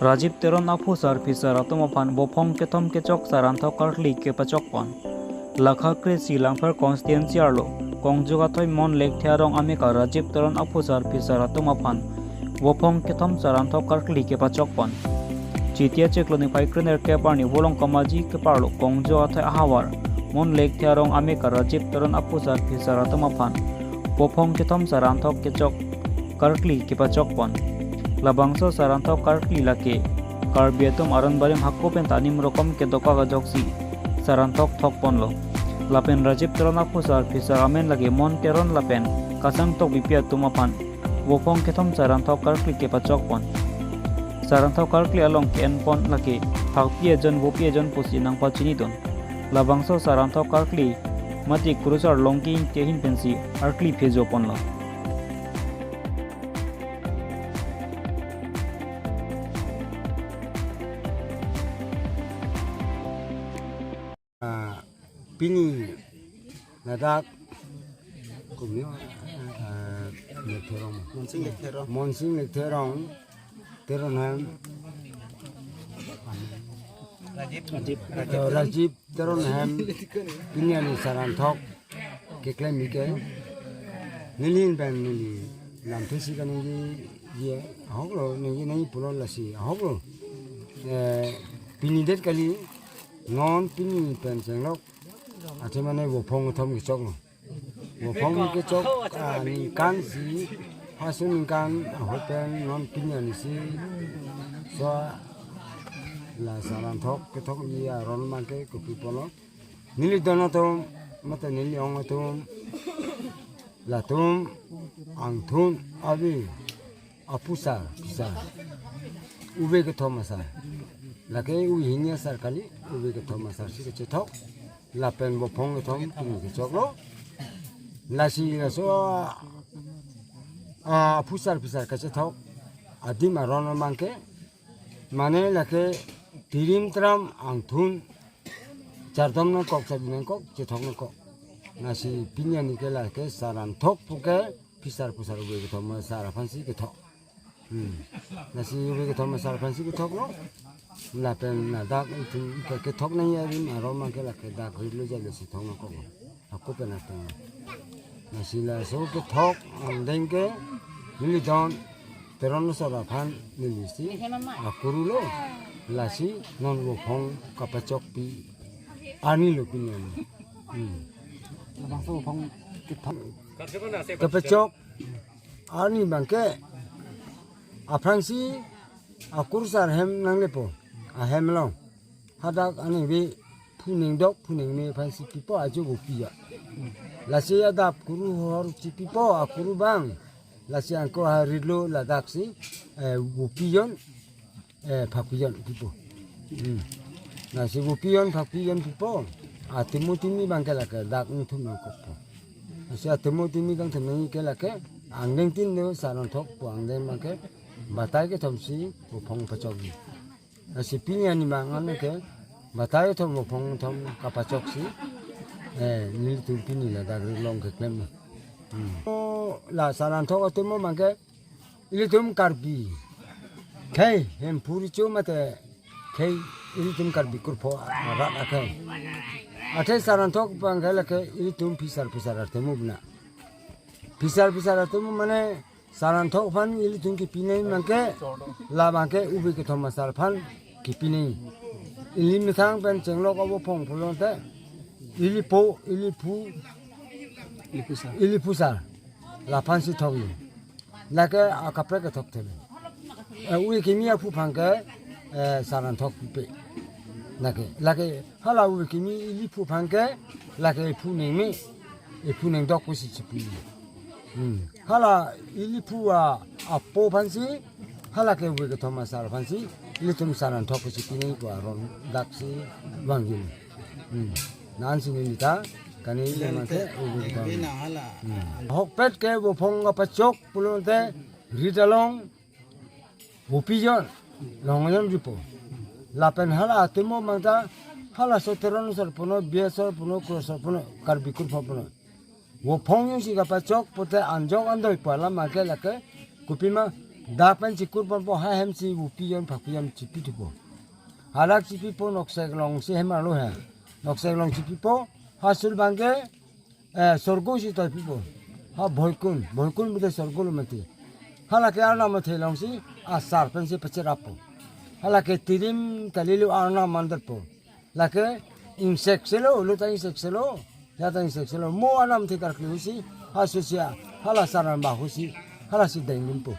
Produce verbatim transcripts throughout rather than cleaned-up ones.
Rajib Teron aphusar phisar atum aphan Vophong kethom kechok saranthok karkli kepachokpon. Lakha kre-isi Langpher constituency arlo Kongjok Athoi Mon Lekthe arong ameka Rajib Teron aphusar phisar atum aphan Vophong kethom saranthok karkli kepachokpon. Chiti achiklo niphai krenerkep arni Volongkom Aji keparlo Kongjok Athoi ahavar Mon Lekthe arong ameka Rajib Teron aphusar phisar atum aphan Vophong kethom saranthok kechok karkli kepachokpon. Labangso saranthok karkli lake Karbi atum aron barim hako pen ta nimrokom kedo-an ajoksi saranthok thokponlo. Lapen Rajib Teron aphusar phisar amen lake Mon Teron lapen Kasang Tokbipi atum aphan Vophong kethom saranthok karkli kepachokpon. Saranthok karkli along ke-enpon lake phakpi ejon vopi ejon pusi nangpachinidun. Labangso saranthok karkli mate kurusar Longki Ingti ahin pensi karkli phejoponlo. Ah, pini ladak kumyo, ah, Lekthe arong. Monsing Lekthe arong. Monsing Lekthe arong. Teron hem. Rajib. Rajib. Eh, Rajib Teron hem. Pini arni saranthok keklem ike. Neli pen neli lamthe si kaningje, je ahoklo, ningje nangji pulo lasi ahoklo. Eh, pini det kali, non pini pen chenglok, athema ne Vophong kethom kechoklo. Vophong kechok, ah, ningkan isi, hasu ningkan ahut pen non pini arni si, so la saranthok kethok ji aron abangke kopi pulo. Neli don atum, mate neli ong atum, latum angthun ave aphusar phisar, ove kethom asar. Lake ove hini asar kali, ove kethom asar si kechethok. Lapen Vophong kethom pini kechoklo. Lasi laso, ah, aphusar phisar kechethok adim aron abangke, mane lake tirim tram angthun chardom nangkok, chardi nangkok, chethok nangkok. Lasi pini arni ke lake saranthok puke phisar phusar ove kethom asar aphansi kethok. Hmm. Lasi ove kethom asar aphansi kethoklo. Lapen ladak itum ke kethok nangji arim aron abangke lake dak rit lo jalo si thok nangkok. Hako pen ateng. Lasi laso kethok angdeng ke neli don Teron asor aphan neli si akuru lo. Lasi non Vophong kapachokpi arni lo pini arni. Hmm. Labangso Vophong kethom kepachok arni abangke aphrangsi akurusar hem nanglepo, ahem along. Hadak aningve phu ningdok phu ningme aphansi pipo, ajo vopi ya. Lasi adap kuru hor si pipo, akuru abang. Lasi angko ha rit lo ladak si, eh, vopi jon, eh, phakpi jon pipo. Hmm. Lasi vopi jon phakpi jon pipo. Atimo timi abangke lake dak ingthum nangkokpo. Lasi atimo timi kangthum nangji ke lake angdeng tin lo saranthok pu angdeng abangke batai kethom si Vophong pachokji. Lasi pini arni abang anke batai kethom Vophong kethom kapachok si, eh, nelitum pini ladak rit along keklem. Hmm. O, la saranthok atimo abangke ilitum Karbi khei Hemphu Recho mate khei ilitum Karbi kurpho arat akhei. Athe saranthok abangke lake ilitum phisar phisar atimo bina. Phisar phisar atimo mane saranthok aphan ilitum kepinangji abangke, labangke ove kethom asar aphan kepinangji. Ili methang pen chenglok avo Vophong pulote, ili po, ili phu, ili phusar, ili phusar. Laphan si thokji. Lake akaprek kethok thele. Eh, ove kimi aphu abangke, eh, saranthok pipe. Lake, lake hala ove kimi ili phu abangke, lake ephu ningme, ephu ningdok pusi chipi. Hmm. Hala ili phu a, apo aphansi, hala ke ove kethom asar aphansi, ilitum saranthok pusi pinangji pu aron daksi vangji. Hmm. Nansi neli ta, kani ili mate ove kethom. Hmm. Ahokpet ke Vophong kapachok pulote rit along vopi jon, long jon ripo. Lapen hala atimo abang ta, halaso Teron asor punon, Bey asor punon, Kro asor punon, Karbi kurpho punon. Vophong jongsi kapachok pote anjok andoi pu alam abangke lake kopima Dak pen chikur ponpo, ha hem si upi jon phak pi jon chipi thupo. Halak chipipo, Noksek Long si hem arlo he. Noksek Long chipipo, ha sul abangke, eh, sorgo si toi pipo. Ha Bhoikun, Bhoikun bide sorgo lo mati. Halake Arnam athe along si asar pen si pacherapo. Halake tirim kalilo Arnam mandarpo. Lake ingsek selo, lo ta ingsek selo, ya ta ingsek selo. Mo Arnam the karkli husi, ha susia, hala saran ba husi, hala si dengdunpo.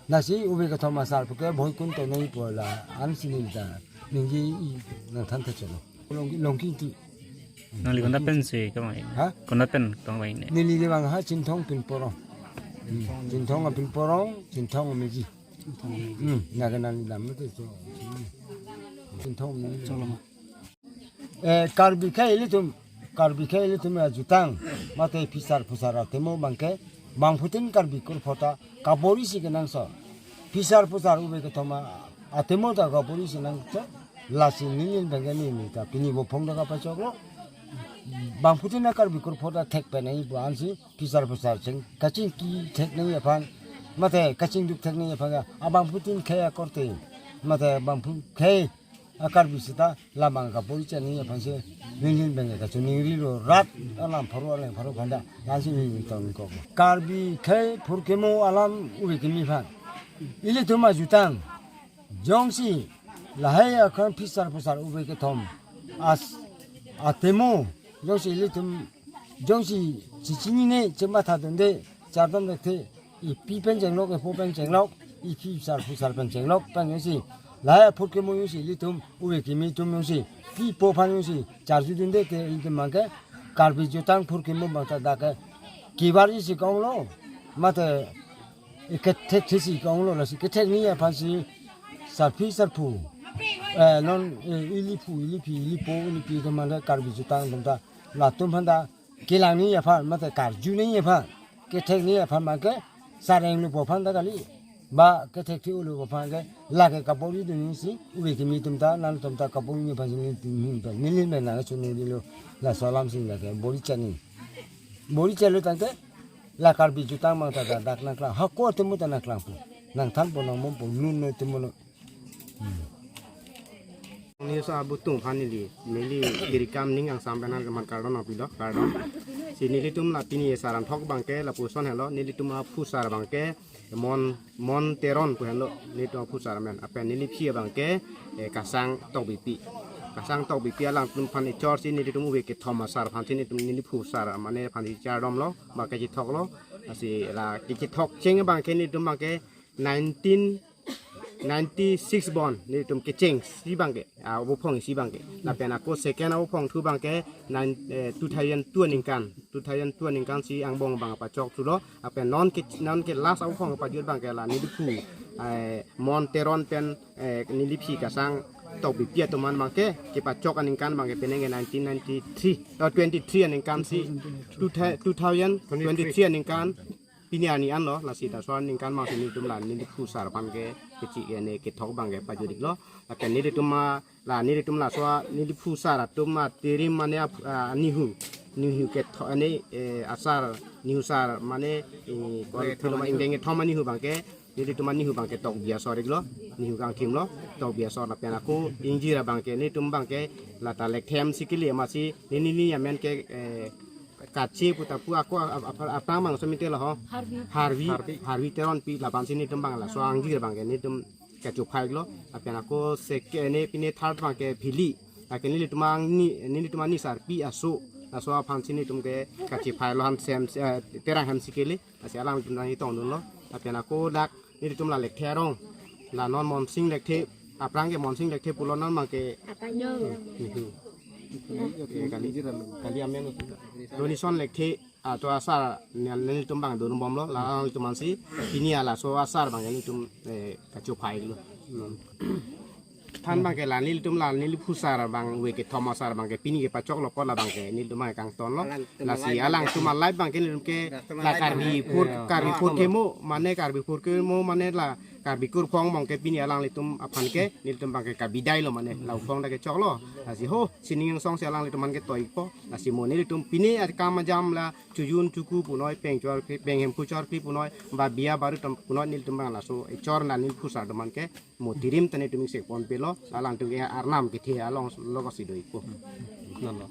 Lasi ove kethom asar puke Bhoikun tonoi po la an si neli ta ningje i nangthan the chelo. Long, Longki ti. Nangli konat pen si kemang? Ha? Konat pen tong bang ne? Neli ke bang ha Chinthong Pinporong. Hmm. Chinthong Pinporong, Chinthong Meji. Hmm. Naga nangli dam te so. Chinthong Meji. Eh, Karbi akhei ilitum, Karbi akhei ilitum ajutang, mate phisar phusar atemo abangke, bangphutin Karbi kurphota, kabor-i si kenangso. Phisar phusar ove kethom atemo ta kabor-i si nangso, lasi neli abangke neli ta pini bophong ta kapachoklo. Bangphutin a-Karbi kurphota thek pen nangji pu ansi, phisar phusar cheng, kachingki thek nangji aphan, mate kachingduk thek nangji aphan ke, abangphutin akhei akorte, mate bangphu akhei a-Karbi seta labang kabor-i chani aphan si neli abangke kachiningrilo, rat alam pharo aleng pharo aphanta, la ansi neli tongkok. Karbi akhei phurkimo alam ove kimi aphan. Ilitum ajutang. Jongsi lahai akhan phisar phusar ove kethom as atemo, jongsi ilitum, jongsi chichinine, chematha dunde, chardom dekthe, ipi pen chenglok, ipo pen chenglok, iphisar phusar pen chenglok pen jongsi lahai aphurkimo jongsi ilitum ove kimi atum jongsi pipo aphan jongsi charju dunde ke, ilitum abangke Karbi jutang phurkimo abangta dak ke kevar-i si ke-onglo, mate kethek thesi ke-onglo, lasi kethek nangji aphan si sarpi sarpo, eh, non, eh, iliphu, iliphi, ilipo, ilipi atum mate Karbi jutang atum ta, latum aphanta kelang nangji aphan, mate karju nangji aphan, kethek nangji aphan abangke sareng lupo aphanta kali. Ba kethek thi-o lupo aphan ke, lake kabor-i dun si, ove kimi atum ta, nangtum ta kabor-i nangji aphan si neli, neli, neli nangchiningrilo, laso alam si lake bor-i chani. Bor-i chelo tangte, la Karbi jutang abangta dak nangklang. Hako atemo ta nangklangpo. Nangthanpo, nangmompo, non non atemo non. Hmm. Neli sa abutung aphan neli, neli kiri kam ning angsam pen nangman kardom nangpilo, kardom. Si nelitum la pini asar anthok abangke lapuson helo, nelitum aphusar abangke Mon, Mon Teron pu henlo, nelitum aphusar amen. Lapen neliphi abangke, eh, Kasang Tokbipi. Kasang Tokbipi alangtum aphan echor si nelitum ove kethom asar aphan si nelitum neliphusar mane aphan si chardomlo, ba kachethoklo. Lasi la kachethok cheng abangke nelitum abangke nineteen ninety-six born nelitum kecheng si abangke, ah, abophong isi abangke. Lapen ako second abophong thu abangke nine, eh, two thousand two aningkan, two thousand two aningkan si angbong abang pachok thulo. Lapen non ke, non ke last abophong pajut abangke la neliphu, eh, Mon Teron pen, eh, neliphi Kasang Tokbipi atum an abangke kepachok aningkan abangke penang ke nineteen ninety-three, oh, twenty-three aningkan si, two thou-, two thousand twenty-three aningkan pini arni anlo, lasi ta so aningkan abangsi nelitum la neliphusar aphan ke kechi ke ne kethok abangke pajut-iklo. Lapen nelitum ma, la nelitum laso neliphusar atum atirim mane ap-, ah, nihu, nihu kethok ane, eh, asar, nihu sar mane, eh, kol-, ingdeng kethom anihu abangke, nelitum anihu abangke tokbi asor-iklo, nihu kangthimlo, tokbi asor. Lapen ako ingjir abangke nelitum abangke lata lekthem si kele amatsi, neli, neli amen ke, eh, Kache pu ta pu ako ap-, ap-, aphrang mang so mite lo ho. Harvi. Harvi, Harvi. Harvi Teronpi lapen si nelitum abang laso angjir abangke nelitum kachophai-iklo. Lapen ako second ne pine third abangke Phili. Lake nelitum angni, nelitum ani sarpi aso. Laso aphan si nelitum ke kachephai-lo han sem, eh, Terang hem si kele. Lasi alangtum nangchetongdunlo. Lapen ako dak nelitum la lekthe arong. La non Monsing Lekthe, aphrang ke Monsing Lekthe pulo non abangke. Apa nyo? Nihu. Eh, kali, kali amen. Donison Lekthe, ah, to asar, nel, nelitum abang donbomlo, la nelitum ansi, pini laso asar abang nelitum, eh, kachophai-iklo. Hmm. Than abangke la nelitum la neliphusar abang ove kethom asar abangke pini kepachoklo apot la abangke nelitum abang kangtonlo. Lasi alangtum alive abangke nelitum ke la Karbi phur, Karbi phurkimo mane Karbi phurkimo mane la Karbi kurphong mong ke pini alanglitum aphan ke nelitum bang ke kabidai lo mane, la uphong ta kechoklo. Lasi ho sining angsong si alanglitum aphan ke toipo. Lasi mo nelitum pini akam ajam la chojun choku punoi, peng chor kri, peng hemphu chor kri punoi, ba biya baru tam punoi, nelitum bang laso echor na neli phusar atum aphan ke mo tirim ta nelitum ingsek ponpe lo. Alangtum ke arnam kethe along lo kosi doipo. Non lo.